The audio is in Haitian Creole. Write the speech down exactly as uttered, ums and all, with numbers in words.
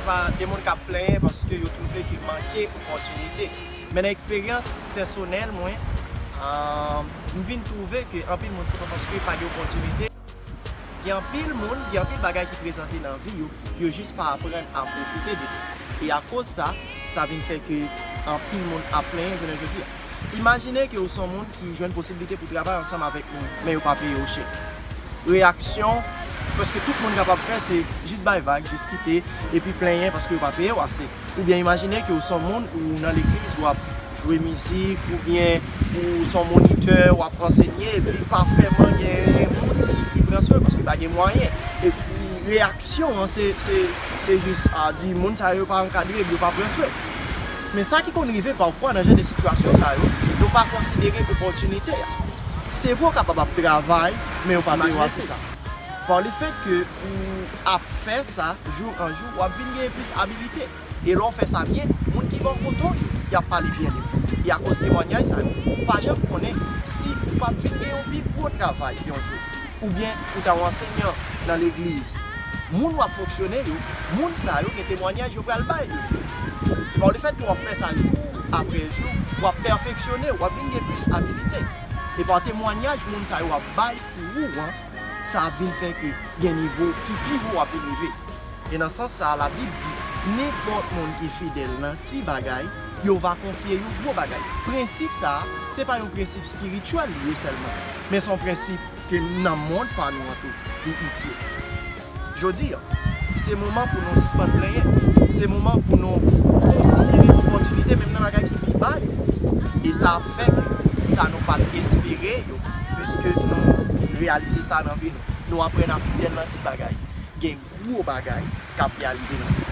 Pa de moun k ap plenyen paske yo twouve ke manke opòtinite. Men nan eksperyans pèsonèl mwen, ah, m vin twouve ke anpil moun se pa paske pa gen opòtinite. Gen anpil moun, gen anpil bagay ki prezante nan vi yo, yo jis pa aprann a pwofite de li. E akoz sa, sa vin fè ke anpil moun ap plenyen jounen jodi a. Imajine ke ou se yon moun ki jwenn posiblite pou travay ansanm avèk moun, men yo pa peye w chèk. Reyaksyon, prèske tout moun kapab fè, se jis bay vag, jis kite, epi plenyen paske yo pa peye w ase. Oubyen imajine ke ou se yon moun ou nan legliz, w ap jwe mizik, oubyen ou se yon monitè, w ap ansenye, epi pa vrèman gen moun ki, ki pran swen, paske pa gen mwayen. Epi reyaksyon an, se, se, se jis a di moun sa yo pa ankadre, yo pa pran swen. Men sa ki konn rive pafwa nan jan de sitiyasyon sa yo, yo pa konsidere opòtinite a. Se vre w kapab ap travay, men yo pa peye w ase. Sa. Par le fait que ou ap fè sa jou an jou, w ap vin gen plis abilite. E lè w fè sa byen, moun ki bò kote w yo, y ap pale byen de ou. E akoz temwanyaj sa yo, ou pa janm konnen si ou p ap vin gen yon pi gwo travay yon jou. Oubyen ou ta yon ansenyan nan legliz. Moun w ap fonksyone yo, moun sa yo gen temwanyaj yo pral bay de ou. E pa le fèt ke w ap fè sa jou apre jou, w ap pèfeksyone, w ap vin gen plis abilite. E pa temwanyaj moun sa yo ap bay pou ou an, sa ap vin fè ke gen nivo ki pi wo w ap vin rive. E nan sans sa a, Labib di, nenpòt moun ki fidèl nan ti bagay, yo va konfye yo gwo bagay. Prensip sa a, se pa yon prensip espirityèl li ye sèlman, men se yon prensip ke nan mond pa nou an tou, li itil. Jodi a, se moman pou nou sispann plenyen. Se moman pou nou konsidere opòtinite menm nan bagay ki pi ba yo. E sa ap fè ke sa nou pa t espere yo, piske nou reyalize sa nan vi nou. Nou aprann ap fidèl nan ti bagay. Gen gwo bagay k ap reyalize nan vi.